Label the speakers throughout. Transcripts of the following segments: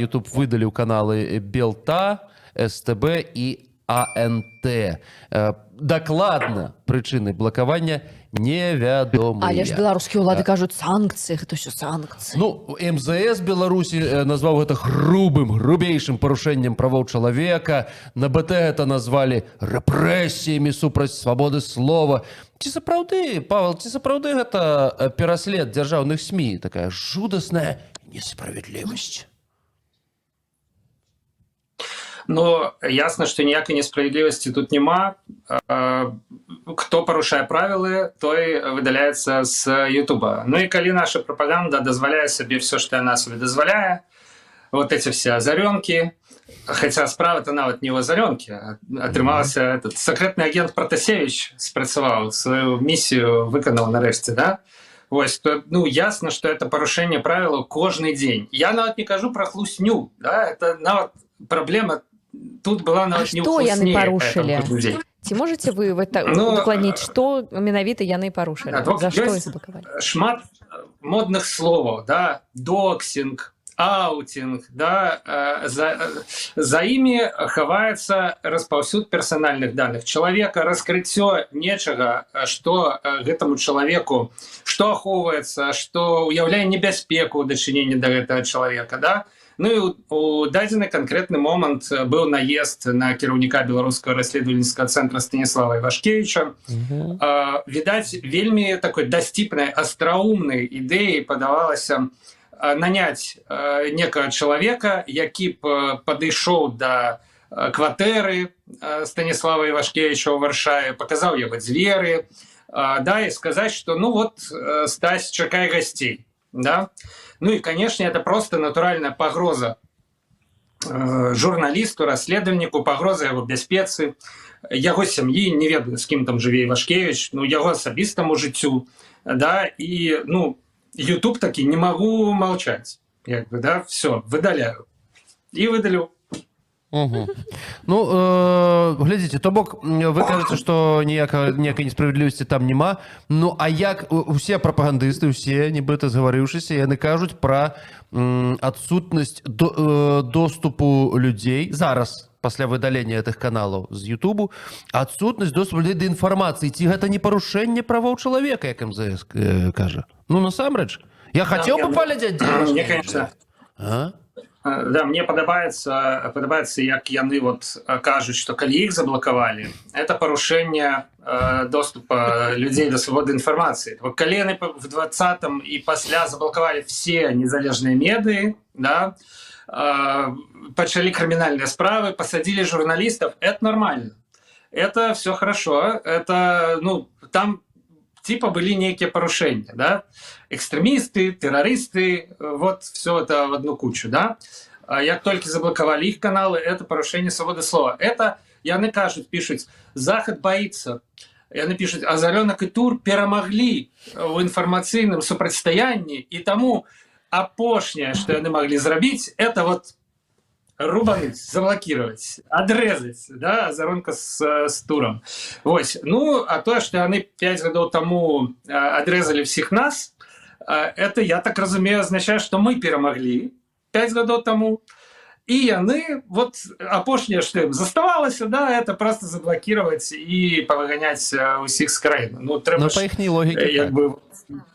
Speaker 1: YouTube выдаліў каналы Белта, СТБ і АНТ. Дакладна прычыны блакавання невядомыя.
Speaker 2: Але ж беларускія ўлады кажуць: санкцыі, гэта ўсё санкцыі.
Speaker 1: Ну, МЗС Беларусі назваў гэта грубым, грубейшым парушэннем правоў чалавека. На БТ гэта назвалі рэпрэсіямі супраць свабоды слова. Ці сапраўды, Павел, ці сапраўды гэта пераслед дзяржаўных СМІ, такая жудасная несправядлівасць?
Speaker 3: Ну, ясна, што ніякай несправядлівасці тут няма. Хто парушае правілы, той выдаляецца з Ютуба. Ну і калі наша прапаганда дазваляе сабе все, што яна сабе дазваляе, вот эти все Азарёнки, хотя справа-то нават не ў Азарёнке, атрымалася, этот сакрэтны агент Протасевич спрацаваў, сваю місію выканаў нарэшце, да. Вось, то, ну, ясно, что это парушэнне правілаў кожны дзень. Я нават не кажу про хлусню, да, это нават праблема тут была нават не ў
Speaker 2: Што яны
Speaker 3: хлусне,
Speaker 2: парушылі?
Speaker 3: этом кожны дзень.
Speaker 2: Ці можете вы вот так
Speaker 3: Ну,
Speaker 2: удакладніць, што менавіта яны парушылі,
Speaker 3: А,
Speaker 2: за што
Speaker 3: ёсць
Speaker 2: іх заблакавалі?
Speaker 3: шмат модных словаў, да, доксинг, аутинг, да, за імі хаваецца распаўсюд персанальных данных чалавека, раскрыццё нечага, што гэтаму чалавеку, што ахоўваецца, што уяўляе небяспеку ў дачыненні да гэтага чалавека, да. Ну і у дадзены канкрэтны момант быў наезд на кіраўніка Беларускага расследавальніцкага цэнтра Станіслава Івашкевіча. Відаць, вельмі такой дасціпнай, астраумнай ідэяй падавалася наняць некага чалавека, які б падышоў да кватэры Станіслава Івашкевіча ў Варшаве, паказаў яго дзверы, да, і сказаць, что, ну вот, Стась чакае гасцей, да. Ну и, конечно, это просто натуральная пагроза журналісту, расследавальніку, пагроза яго бяспецы, яго сям'і, не ведаю, з кім там жыве Івашкевич, ну, яго асабістаму жыццю, да. І, ну, YouTube такі: «Не магу молчать, як бы, да, все, выдаляю». І выдалю.
Speaker 1: Угу. Ну, глядзіце, то бок вы кажаце, што ніякай несправядлівасці там няма. Ну а як усе прапагандысты, усе нібыта згаварыўшыся, яны кажуць пра адсутнасць доступу людзей зараз пасля выдалення гэтых каналаў з Ютубу, адсутнасць доступу людзей да інфармацыі. Ці гэта не парушэнне правоў чалавека, як МЗС кажа? Ну, насамрэч, я хацеў бы паглядзець, дзе
Speaker 3: Мне,
Speaker 1: Івашкевіч
Speaker 3: конечно,
Speaker 1: жыве. А?
Speaker 3: Да, мне падабаецца, як яны вот кажуць, што калі іх заблакавалі, это парушэнне доступа людзей да свабоды інфармацыі. Вот калі яны в 20-м і пасля заблакавалі все незалежныя медыі, да, пачалі крымінальныя справы, пасадзілі журналістаў, это нормально, это все хорошо, это, ну, там типа былі нейкія парушэння, да, экстрэмісты, тэрарысты, вот все это в одну кучу, да. А як толькі заблакавалі іх каналы, это парушэнне свабоды слова. Это яны кажуць, пишуць: «Захад боится». Яны пишуць: «Азаронак і Тур перамаглі ў інфармацыйным супрацьстаянні, і таму апошняе, што яны маглі зрабіць, это вот рубануть, заблокировать, адрезать, да, Азаронка с Туром». Вось. Ну, а тое, што яны 5 гадоў таму адрезалі всех нас, это, я так разумею, азначае, што мы перамаглі 5 гадоў таму, і яны вот апошняе, што ім заставалася, да, это просто заблокировать і павыганяць усіх з краіны. Ну, трэба
Speaker 1: Ну,
Speaker 3: ж,
Speaker 1: па іхняй логіке,
Speaker 3: як
Speaker 1: так.
Speaker 3: бы,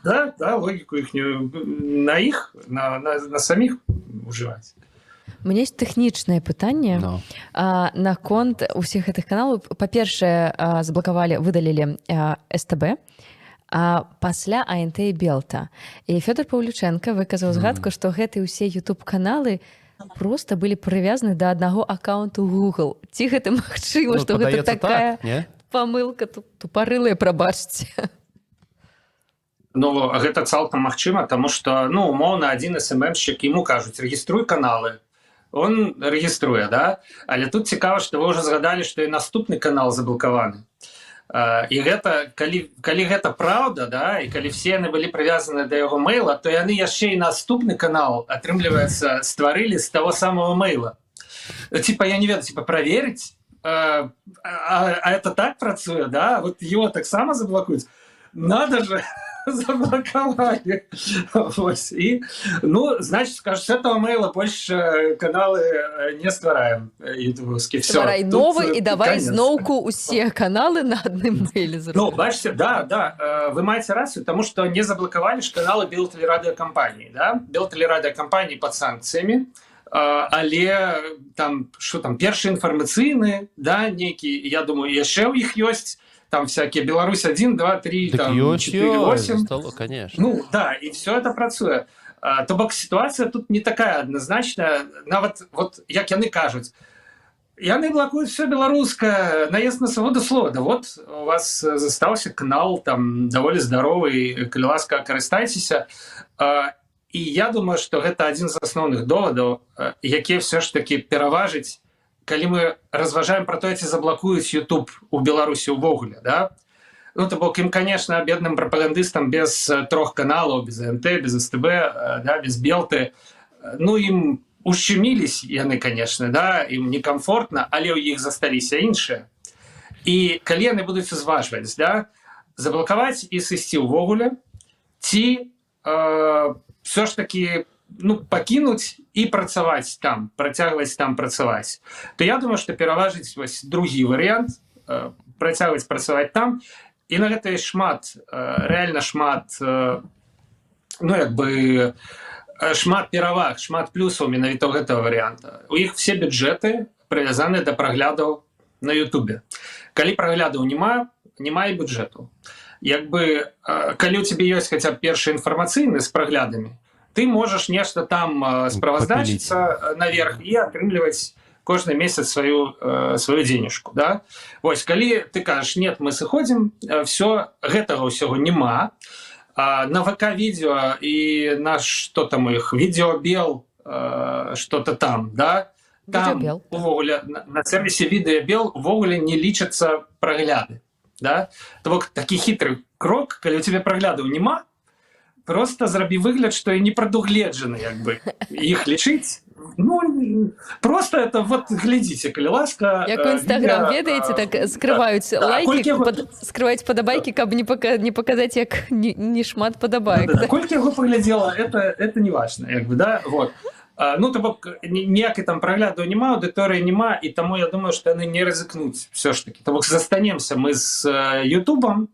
Speaker 3: да, логіку іхнюю на іх, на саміх ужываць.
Speaker 2: У мяне есть тэхнічнае пытанне
Speaker 1: No.
Speaker 2: Наконт усіх гэтых каналаў. Па-першае, заблакавалі, выдалілі СТБ, а пасля АНТ і Белта. І Фёдор Паўлюченко выказаў згадку, што гэты ўсе YouTube каналы просто былі прывязаны да аднаго аккаунту Google. Ці гэта магчыма,
Speaker 1: Ну,
Speaker 2: што гэта
Speaker 1: падаецца,
Speaker 2: такая
Speaker 1: так, не?
Speaker 2: памылка тупарылая, прабачце?
Speaker 3: Ну, гэта цалкам магчыма, таму что, ну, умоўна, один СММщик, ему кажуць: «Рэгіструй каналы», он рэгіструе, да. Але тут цікава, что вы уже згадалі, что і наступны канал заблокаваны. І гэта калі гэта праўда, да, і калі все яны былі прывязаны да яго мейла, то яны яшчэ і наступны канал, атрымліваецца, стварылі з того самого мейла. Типа, я не ведаю, типа проверить, а это так працуе, да, вот его таксама заблокуюць. Надо же, заблокавалі. Вось, і, ну, значит, скажешь, с этого мейла больше каналы не ствараем ютубовские. Всё.
Speaker 2: Стварай
Speaker 3: Тут,
Speaker 2: новы і давай
Speaker 3: конец.
Speaker 2: Зноўку усе каналы на адным мейле
Speaker 3: Ну,
Speaker 2: зробім.
Speaker 3: Бачыце, да, вы маеце рацыю, таму што не заблакавалі ж каналы Белтелерадиокомпании, да? Белтелерадиокомпании под санкциями, але там, что там, Першы інфармацыйны, да, нейкі, я думаю, яшчэ ў іх ёсць, там всякие Беларусь 1, 2, 3,
Speaker 1: Так
Speaker 3: там,
Speaker 1: ёсць,
Speaker 3: 4,
Speaker 1: ёсць,
Speaker 3: 8.
Speaker 1: застало, конечно.
Speaker 3: Ну, да, и все это працуе. То бок ситуация тут не такая однозначная. Нават вот як яны кажуць, яны блакуюць все беларускае, наезд на свабоду слова. Да вот у вас застаўся канал там даволі здаровы, калі ласка, карыстайцеся. І я думаю, что гэта адзін з асноўных довадаў, якія все ж таки пераважыць, калі мы разважаем про тое, ці заблакуюць YouTube у Беларусі ўвогуле, да? Ну, то бок ім, конечно, бедным прапагандыстам без трох каналаў, без АНТ, без СТБ, да, без Белты, ну, ім ущемились яны, конечно, да, ім некомфортна, але ў іх засталіся іншыя. І калі яны будуць узважваць, да, заблакаваць і сысці ўвогуле, ці все ж таки, ну, пакінуць і працаваць там, працягваць там працаваць, то я думаю, что пераважыць вось другі варыянт, працягваць працаваць там. І на гэта ёсць шмат, реально шмат, ну, як бы шмат пераваг, шмат плюсаў менавіта ў гэтага варыянта. У іх все бюджэты прывязаны да праглядаў на Ютубе. Калі праглядаў няма, няма і бюджэту. Як бы калі у цябе ёсць хаця б Першы інфармацыйны з праглядамі, ты можаш нешта там справаздачыцца наверх і атрымліваць кожны месяц сваю денежку, да? Вось калі ты кажаш: «Нет, мы сыходзім», все, гэтага ўсяго няма. На ВК видео і на что там у іх, Видеобел, что-то там, да, там
Speaker 2: Відэабел.
Speaker 3: Увогуле на сервісе Відэабел увогуле не лічацца прагляды, да? То бок такі хітры крок: калі у тебе праглядаў няма, просто зрабі выгляд, что і не прадугледжаны, як бы іх лічыць. Ну, просто это вот, глядзіце, калі ласка.
Speaker 2: Як у Інстаграм, ведаеце, так скрываюць лайки,
Speaker 3: колькі
Speaker 2: скрываюць падабайкі, каб не паказаць, як не шмат падабаек.
Speaker 3: Да, колькі яго паглядзела, это не важно, як бы, да, вот. Ну, то бок ніякай там прагляду няма, аўдыторыі няма, і таму я думаю, что яны не рызыкнуць все ж таки. То бок застанемся мы з Ютубам,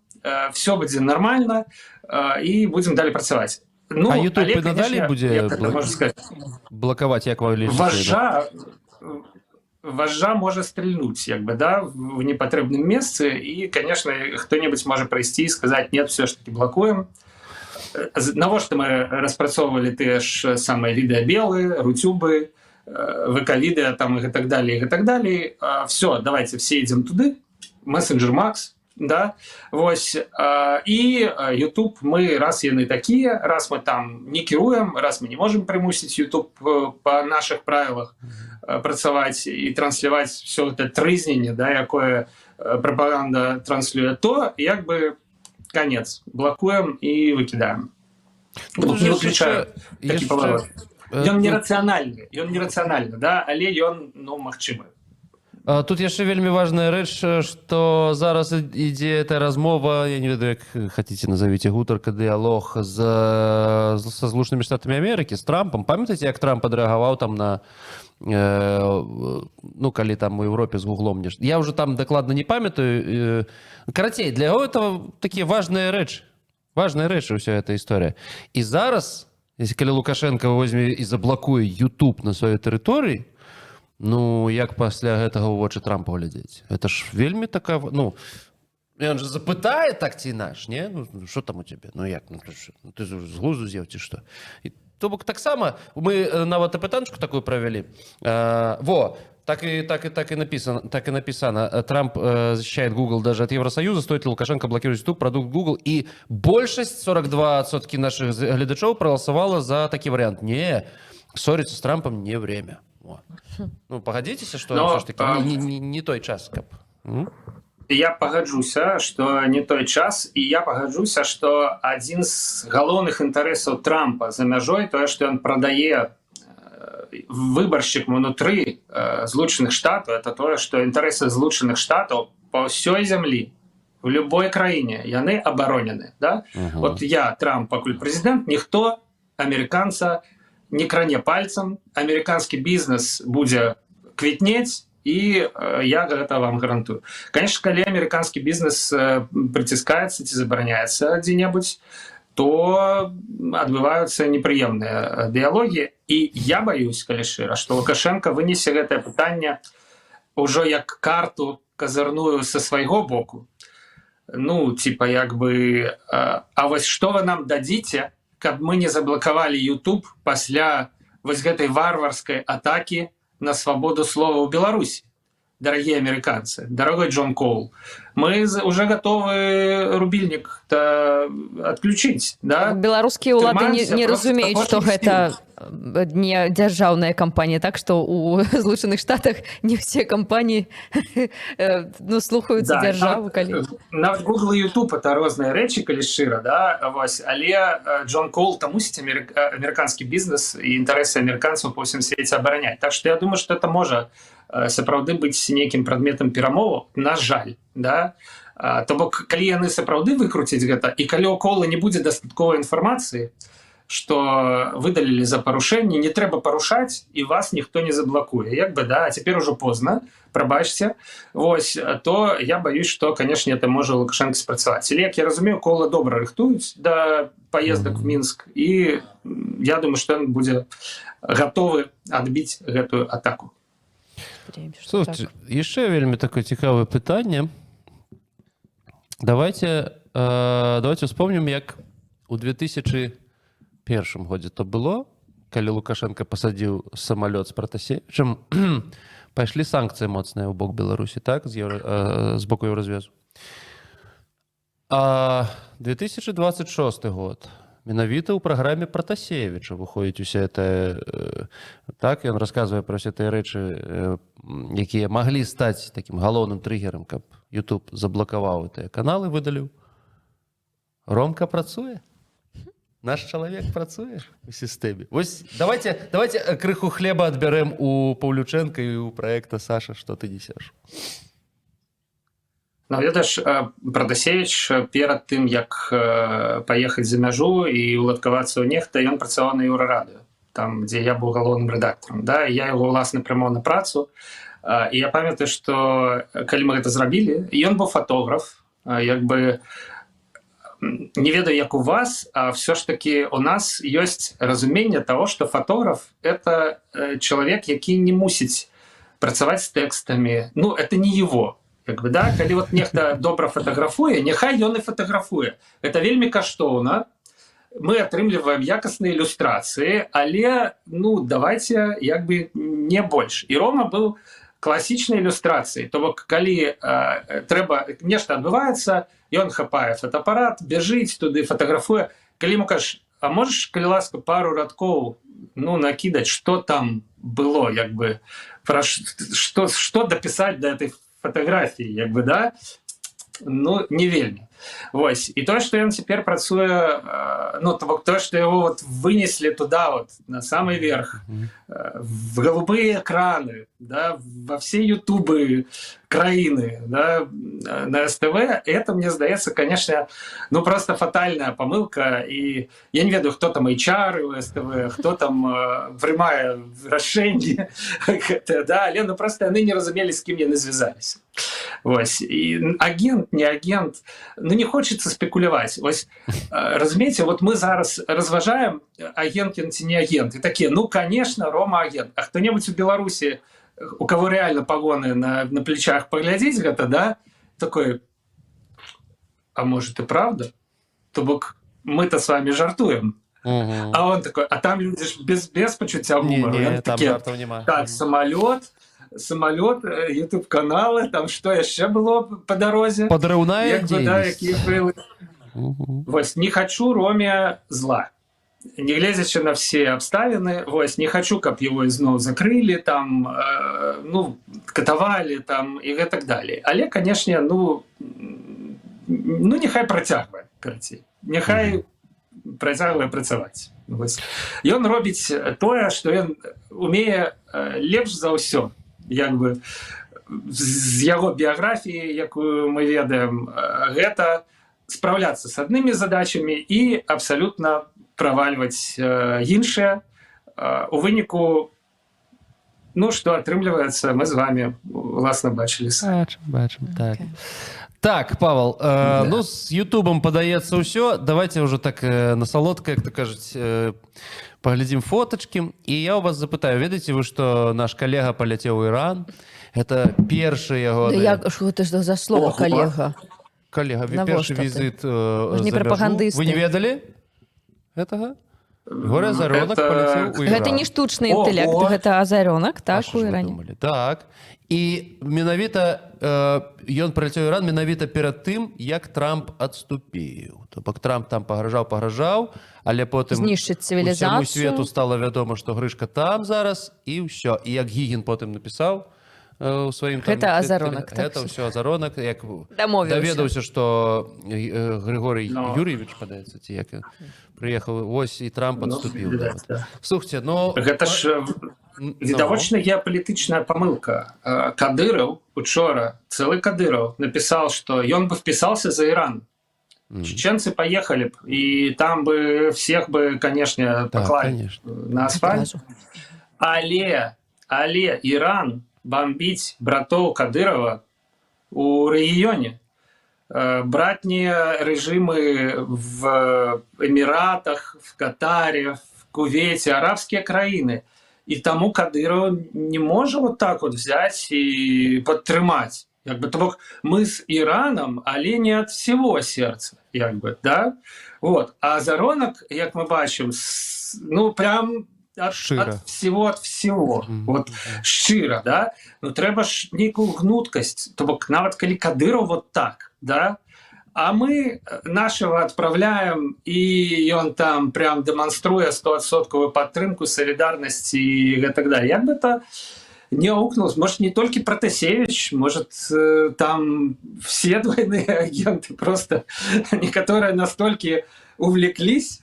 Speaker 3: все будзе нормально, і будзем далей працаваць. Ну,
Speaker 1: А YouTube
Speaker 3: але,
Speaker 1: і надалей
Speaker 3: конечно,
Speaker 1: будзе
Speaker 3: як это можна сказать,
Speaker 1: блакаваць, як вы лічыце?
Speaker 3: Важжа можа стрельнуть, як бы, да, в непатрэбным месцы, і, конечно, хто-нибудь можа прайсці і сказать: «Нет, все ж таки блакуем». Навошта мы распрацоўвалі тыя ж самыя Відэабелы, Рутюбы, ВК відэа там і так далее, і так далее? Все, давайте все идем туды, мессенджер Макс, да, вось, і YouTube мы, раз яны такія, раз мы там не кіруем, раз мы не можем прымусіць YouTube по наших правилах працаваць і трансляваць все это трызненне, да, якое прапаганда транслюе, то як бы конец, блакуем і выкідаем.
Speaker 1: Ну,
Speaker 3: Ну,
Speaker 1: тут
Speaker 3: не
Speaker 1: же
Speaker 3: выключаю такі
Speaker 1: яшчэ,
Speaker 3: паварот. Ён
Speaker 1: тут-
Speaker 3: нерацыянальны, ён нерацыянальны, да, але ён, ну, магчымы.
Speaker 1: Тут яшчэ вельмі важная рэч, што зараз ідзе эта размова, я не ведаю, як хацеце назовіце, гутарка, дыялог са Злучанымі Штатамі Амерыкі, з Трампам. Памятаеце, як Трамп адрэагаваў там на ну, калі там у Еўропе з Гуглом нешта, я уже там дакладна не памятаю. Карацей, для яго этого такія важныя рэчы, важная рэч ўся эта історыя. І зараз, если калі Лукашенко возьме і заблакуе YouTube на сваёй тэрыторыі, ну, як пасля гэтага ў вочы Трампа глядзець? Это ж вельмі такая, ну, ён же запытае так ці інаш, не? Ну, что там у тебе, ну як, ну, ты, ж- ну, ты з глузду з'еў ці што? І, то бок таксама мы нават апытанчку такую правялі. Во, так и написано, так и написано: Трамп защищает Google даже от Евросоюза. Стоит ли Лукашенко блокировать YouTube, продукт Google? И большасць, 42% наших гледачоў, проголосовала за такі вариант: не ссориться с Трампом не время. Во. Ну, пагадзіцеся, что
Speaker 3: Но,
Speaker 1: все ж таки не той час, каб М?
Speaker 3: Я пагаджуся, что не той час, і я пагаджуся, что адзін з галоўных інтарэсаў Трампа за мяжой, тое, што ён прадае выбаршчыкам унутры Злучаных Штатаў, это тое, што інтарэсы Злучаных Штатаў па ўсёй зямлі. В любой краіне яны абаронены, да? Вот я, Трамп, пакуль прэзідэнт, ніхто амерыканца не кране пальцам, амерыканскі бізнес будзе квітнець, і я гэта вам гарантую. Конечно, калі амерыканскі бізнес прыціскаецца ці забараняецца дзе-небудзь, то адбываюцца непрыемныя дыялогі. І я боюсь, калі шчыра, што Лукашенко вынесе гэтае пытанне ўжо як карту казырную са свайго боку. Ну, типа, як бы, а вось што вы нам дадзіце, каб мы не заблакавалі YouTube пасля вось гэтай варварскай атакі на свабоду слова ў Беларусі, дорогие американцы, дорогой Джон Коул? Мы уже готовы рубильник то отключить, да?
Speaker 2: Беларускія ўлады не,
Speaker 3: Трымаемся
Speaker 2: не
Speaker 3: просто
Speaker 2: разумеюць, што
Speaker 3: апошніх
Speaker 2: гэта не дзяржаўная кампанія, так што у Злучаных Штатах не ўсе кампаніі ну, слухаюцца дзяржаву, калі
Speaker 3: Нават Google і YouTube — это розныя рэчы, калі шчыра, да, вось. Але Джон Коул там мусіць амерыканскі бізнес і інтарэсы амерыканцаў па ўсім свеце абараняць. Так что я думаю, что это можа сапраўды быць нейкім прадметам перамову, на жаль, да. То бок, калі яны сапраўды выкруціць гэта і калі у Кола не будзе дастатковай інфармацыі, что выдалілі за парушэнне, не трэба парушаць, і вас ніхто не заблакуе, як бы, да, а цяпер ужо позна, прабачце. Вось, то я боюсь, что, конечно, это можа Лукашенко спрацаваць. Или, як я разумею, Кола добра рыхтуюць да поездак в Мінск, і я думаю, что ён будзе гатовы адбіць гэтую атаку.
Speaker 2: Спадзяемся, што
Speaker 1: Слушайте,
Speaker 2: так.
Speaker 1: яшчэ вельмі такое цікавае пытанне. Давайте вспомним, як у 2001 годзе то было, калі Лукашенко пасадзіў самалёт з Пратасевічам, пайшлі санкцыі моцныя ў бок Беларусі, так, з боку Еўразвязу. А 2026 год, менавіта ў праграме Пратасевіча выходзіць уся это, так, ён расказвае пра все тыя рэчы, якія маглі стаць такім галоўным трыгерам, каб YouTube заблакаваў гэтыя каналы, выдаліў. Ромка працуе. Наш чалавек працуе у сістэме. Вось давайте крыху хлеба адбярэм у Паўлючэнка і у праекта «Саша, что ты несешь?».
Speaker 3: Ну, ведаеш, Пратасевіч перад тым, як паехаць за мяжу і уладкавацца ў нехта, ён працаваў на Еўрарадыё, там, дзе я быў галоўным рэдактарам, да, і я яго ўласна прымаў на працу. І я памятаю, што калі мы гэта зрабілі, ён быў фатограф, як бы, не ведаю, як у вас, а все ж таки у нас ёсць разуменне того, что фотограф — это чалавек, які не мусіць працаваць з тэкстамі, ну, это не его, как бы, да. Калі вот нехта добра фатаграфуе, няхай ён і фатаграфуе, это вельмі каштоўна, мы атрымліваем якасныя ілюстрацыі, але, ну, давайте як бы не больш. І Рома быў класічнай ілюстрацыі, то бок калі трэба, нешта адбываецца, ён хапае фотоапарат, бяжыць туды, фатаграфуе. Калі ему кажаш: «А можешь, калі ласка, пару радкоў, ну, накідаць, что там было, як бы, пра что дапісаць до этой фотографии?», як бы, да, ну, не вельмі. Вось. І тое, што ён цяпер працуе, ну, то бок тое, што его вот вынеслі туда вот на самый верх, в голубые экраны, да, во все ютубы краіны, да, на СТВ, это, мне здаецца, конечно, ну, просто фатальная помылка. І я не ведаю, хто там HR у СТВ, хто там прымае рашэнні, гэта, да, але, ну, просто яны не разумелі, з кім яны звязаліся. Вось. І агент, не агент, ну, не хочется спекуляваць. Вось, разумееце, вот мы зараз разважаем, агент ён ці не агент, і такія: «Ну, конечно, Рома агент». А хто-небудзь у Беларусі, у кого реально погоны на плечах, паглядзіць гэта, да, такой: «А может, и правда?» То бок мы-то с вами жартуем, а он такой, а там люди ж без пачуцця
Speaker 1: Не,
Speaker 3: гумару.
Speaker 1: не,
Speaker 3: Яны
Speaker 1: там
Speaker 3: такія:
Speaker 1: жартаў няма.
Speaker 3: Так, самолет, YouTube каналы, там что яшчэ было по дарозе?
Speaker 1: Падрыўная
Speaker 3: Як бы, да,
Speaker 1: дзейнасць.
Speaker 3: якія прылы. Вось, не хочу Роме зла. Не гледзячы на все абставіны, вось, не хочу, каб его ізноў закрылі там, ну, катавалі там і гэтак далей. Але, конечно, ну, ну, няхай працягвае, карацей. Няхай працягвае працаваць. Вось. Ён робіць тое, што ён умее лепш за ўсё. Як бы з яго біяграфіі, якую мы ведаем, гэта спраўляцца с аднымі задачамі і абсалютна правальваць іншыя. У выніку, ну, што атрымліваецца, мы з вами уласна бачылі самі.
Speaker 1: Бачым, бачым, так. Так, Павел, ну, з Ютубам, падаецца, ўсё. Давайте ўжо так на салодка, як то кажуць, паглядзім фотачкі. І я у вас запытаю, ведаеце вы, што наш калега паляцеў у Іран? Это першы яго
Speaker 2: Да як, што гэта ж за слово
Speaker 3: Ого.
Speaker 2: калега?
Speaker 1: Калега,
Speaker 2: Навошта
Speaker 1: першы
Speaker 2: ты?
Speaker 1: візіт
Speaker 2: Мы ж не
Speaker 1: за мяжу.
Speaker 2: прапагандысты.
Speaker 1: Вы не ведалі гэтага? Рыгор Азаронак паляцеў у
Speaker 2: Гэта
Speaker 1: Іран.
Speaker 2: не штучны
Speaker 3: Ого!
Speaker 2: інтэлект, гэта Азаронак,
Speaker 1: А
Speaker 2: так,
Speaker 1: што
Speaker 2: у
Speaker 1: ж вы
Speaker 2: Іране.
Speaker 1: думалі? Так. І менавіта ён прыляцеў у Іран менавіта перад тым, як Трамп адступіў. То бок Трамп там пагражаў, пагражаў, але потым
Speaker 2: Знішчыць
Speaker 1: усяму
Speaker 2: цывілізацыю.
Speaker 1: свету стала вядома, што Грышка там зараз, і ўсё. І як Гігін потым напісаў у сваім там
Speaker 2: Гэта Азаронак, так.
Speaker 1: Гэта ўсё Азаронак, як
Speaker 2: Дамовіўся.
Speaker 1: даведаўся, што Григорый
Speaker 3: Но.
Speaker 1: Юрьевич, падаецца, ці як ён, прыехаў, вось і Трамп
Speaker 3: Ну,
Speaker 1: адступіў.
Speaker 3: відаць, да.
Speaker 1: Слухайте, ну
Speaker 3: Гэта ж відавочна геапалітычная памылка. Кадыраў учора, цэлы Кадыраў напісаў, што ён бы впісался за Иран. Чеченцы поехали б, и там бы всех бы, конечно,
Speaker 1: Так,
Speaker 3: поклали
Speaker 1: конечно.
Speaker 3: на асфальт.
Speaker 2: Адразу.
Speaker 3: Але Иран бомбіць братоў Кадырова у рэгіёне. Братнія рэжымы в Эміратах, в Катаре, в Кувейце, арабскія краіны. І таму Кадыраў не можа вот так вот взять і падтрымаць. Як бы, то бок мы с Ираном, але не от всего сердца, як бы, да? Вот. А Азаронак, як мы бачым, ну прям от,
Speaker 1: Шчыра.
Speaker 3: от всего, от всего. Вот шчыра, да? Ну, трэба ж нейкую гнуткасць. То бок нават калі Кадыраў вот так, да? А мы нашего отправляем, і ён там прям дэманструе 100-адсоткавую падтрымку, солідарнасць і гэтак далее. Як бы то не аукнулось, может, не толькі Протасевич, может, там все двойные агенты, просто некоторые настолько увлеклись,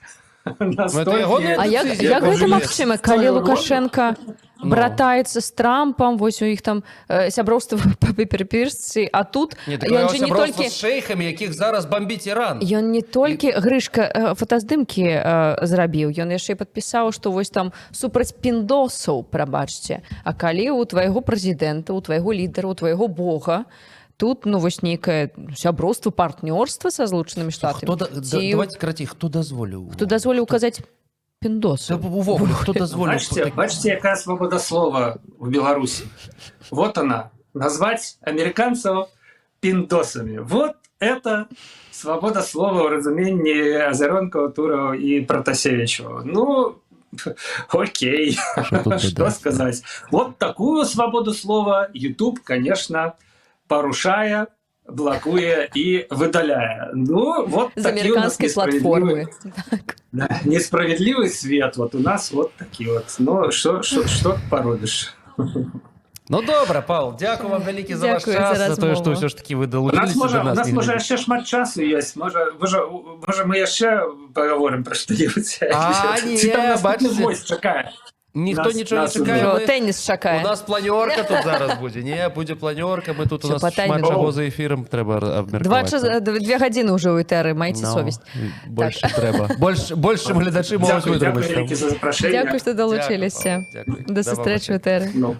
Speaker 3: настолько.
Speaker 1: Ягоная
Speaker 2: А як,
Speaker 1: дэцызія,
Speaker 2: як гэта
Speaker 1: пажалець.
Speaker 2: магчыма, калі
Speaker 3: Сваю
Speaker 2: Лукашенко
Speaker 1: Ну.
Speaker 2: братаецца з Трампам, вось у іх там сяброўства па перапісцы, а тут
Speaker 1: Не, так
Speaker 2: ён жа не
Speaker 1: сяброўства
Speaker 2: толькі
Speaker 1: з шэйхамі, якіх зараз бомбіць Іран.
Speaker 2: Ён не толькі, Грышка, фотаздымкі зрабіў, ён яшчэ і падпісаў, што вось там супраць піндосаў, прабачце. А калі у твайго прэзідэнта, у твайго лідара, у твайго бога тут, ну, вось нейкае сяброўства, партнёрства са Злучанымі Штатамі.
Speaker 1: Хто да, давайте карацей, хто дазволіў?
Speaker 2: Хто дазволіў казаць піндосы?
Speaker 1: Да, увогуле, хто дазволіў?
Speaker 3: Бачыце, бачыце, якая свобода слова в Беларуси? Вот она. Назвать американцев пиндосами. Вот это свобода слова ў разуменні Азаронкова, Турова и Протасевичева. Ну, окей.
Speaker 1: Что тут
Speaker 3: Что
Speaker 1: додать?
Speaker 3: сказать? Вот такую свободу слова YouTube, конечно, парушае, блакуе і выдаляе. Ну, вот
Speaker 2: З
Speaker 3: такі у нас
Speaker 2: амерыканскай
Speaker 3: несправедливый
Speaker 2: платформы. Так.
Speaker 3: Да, несправедливый свет. Вот у нас вот такие вот. Ну, что поробишь?
Speaker 1: Ну добра, Павел, дзякую вам вялікі за ваш
Speaker 2: Дзякую
Speaker 1: час,
Speaker 2: за
Speaker 1: за тое, што
Speaker 2: размову.
Speaker 1: ўсё ж таки вы
Speaker 3: У нас
Speaker 1: далучыліся
Speaker 3: можа,
Speaker 1: до
Speaker 3: у
Speaker 1: нас.
Speaker 3: нас
Speaker 1: Не
Speaker 3: можа
Speaker 1: глядзі.
Speaker 3: яшчэ шмат часу ёсць. Можа, мы яшчэ паговорым пра што-небудзь.
Speaker 1: А, не,
Speaker 3: Ці там наступны
Speaker 1: бачыце?
Speaker 3: гость чакае?
Speaker 1: Ніхто нічога не
Speaker 3: нас
Speaker 1: чакае.
Speaker 2: Ужо тэніс чакае.
Speaker 1: У нас планёрка тут зараз будзе. Не, будзе планёрка, мы тут у
Speaker 2: Всё,
Speaker 1: нас
Speaker 2: по
Speaker 1: шмат
Speaker 2: таймінгу.
Speaker 1: чаго за эфірам трэба абмеркаваць.
Speaker 2: 2 гадзіны ўжо ў этэры, майце
Speaker 1: Ну,
Speaker 2: совесть.
Speaker 1: Больш трэба. Больш, чым гледачы могуць
Speaker 3: Дзякуй, дзякуй
Speaker 1: вытрымаць.
Speaker 3: вялікі за запрашэнне.
Speaker 2: Дзякуй, што далучыліся.
Speaker 1: Дзякуй, Павел, дзякуй.
Speaker 2: Да
Speaker 1: Да
Speaker 2: сустрэчы ў
Speaker 1: пабачэння.
Speaker 2: этэры.
Speaker 3: Ну.